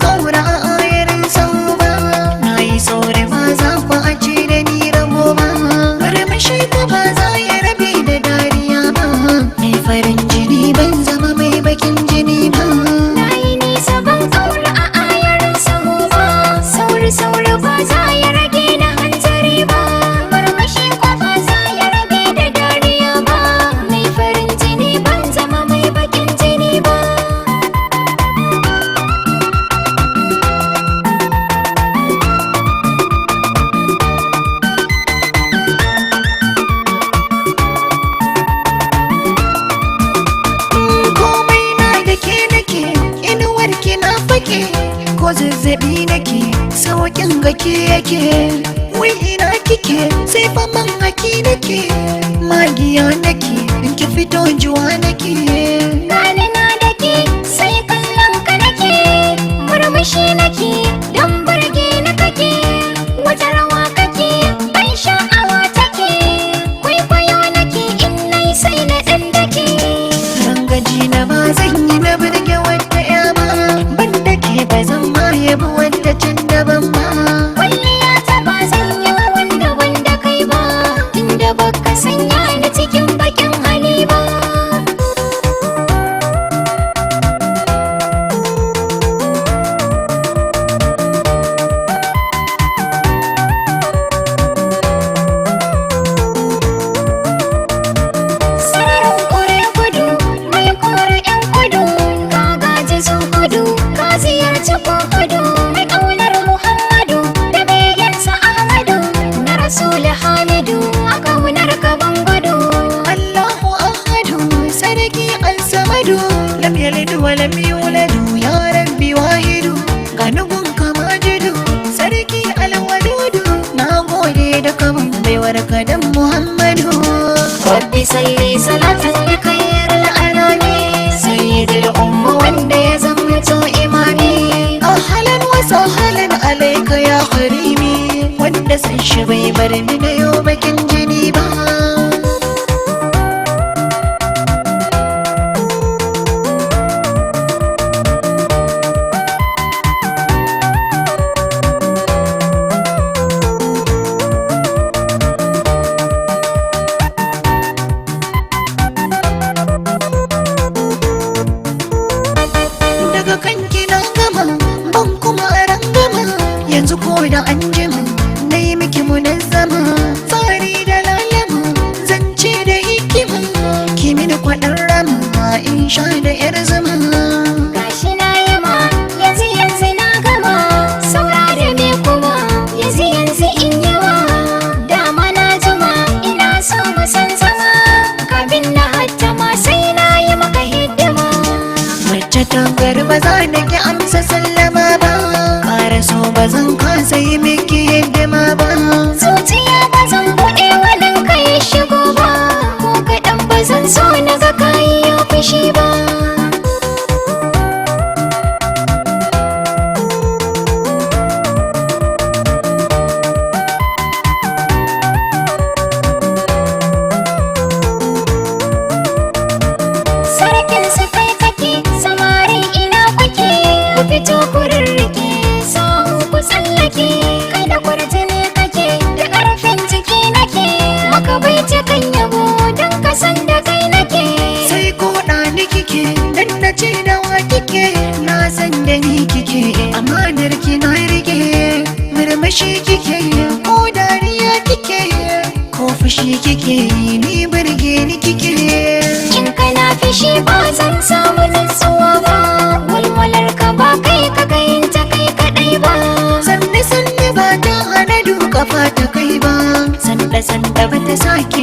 kaura a ayarin sau ba. Na yi sauri ba za ku a ce da ni rabo ba. Marmashi ko ba za ya rabe da dariya ba. Mai farin jini ban zama mai bakin jini ba. Na yi nisa ban kaura a ayarin sahu ba. Sauri sauri ba za ya rage na hanzari ba. Murmushi ko ba za ya rabe da dariya ba. Mai farin jini ban zama mai bakin jini ba. Komai na da ke nake, inuwar ki na fake, ko zazzabi nake, saukin ga ke yake. Wai ina kike, sai faman haki nake, magiya nake, in ki fito juwa nake. Gani na da ke sai kallon ka nake. Murmushi nake don burge na kake. Wata rawa kake ban sha'awa take. Kwaikwayo nake in nai sai na ɗan dake. Rangaji na ba zan yi na birge wata ya ba, ban da ke ba zan ma yabi wata can daban ba. Kwalliya ta ba zan yi wa wanda wanda kai ba, tunda baka sanya ni cikin bakin hali ba. Sararin kore gudu, mai kore yan kudu, ka gaji sun kudu, ka ziyarci ko kudu, mai ƙaunar Muhammadu da begensa Ahmadu, na Rasul Hamidu, a ƙaunar ka ban gudu. Allahu ahadu, sarki al-samadu, lam yalid wa lam yulad, ya rabbi wahidu, ganugun kamajidu, sarki al-wadudu, na gode da kamun baiwar kadan Muhammadu. Rabbi salli salatan li khairil anami, sayyidil umma wanda ya zamto imami. Ahlan wa sahlan alayka ya karimi, wanda san shi bai bar ni na yau bakin jini ba. Daga kanki na gama, ban kuma rangama, yanzu ko da an jima na yi miki munazzama, tsari da lalama, zance da hikima, ki mini kwaɗan rama in sha da yar zama. Gashi na yama yanzu yanzu na gama, saura da me kuma yanzu yanzu in yawa. Dama na juma ina so mu san zama, kafin na hattama sai na yi maka hidima. Mace ta garba za na ki amsa sallama ba, ƙara so ba zan kasa yi miki hidima ba. Zuciya ba zan buɗe wannan kai shigo ba, ko kaɗan ba zan so na ga kayi ya fushi ba. Sarkin su kai kake, samari ina kuke, ku fito ku rirrike, sahu ku tsallake, kai da kwarjini kake, da ƙarfin jiki nake, maka bai kan yabo don ka san da kai nake. Sai ko ni kike, dan na ce nawa kike, na san da ni kike, amanar ki na rike, murmushi kike, ko dariya kike, ko fushi kike, ni burge ni kike. In kana fushi ba zan samu nutsuwa ba, walwalar ka ba kai ka kai ta kai kaɗai ba. Sanne sanne ba ta hana duka fata kai ba, sanda sanda ba ta sake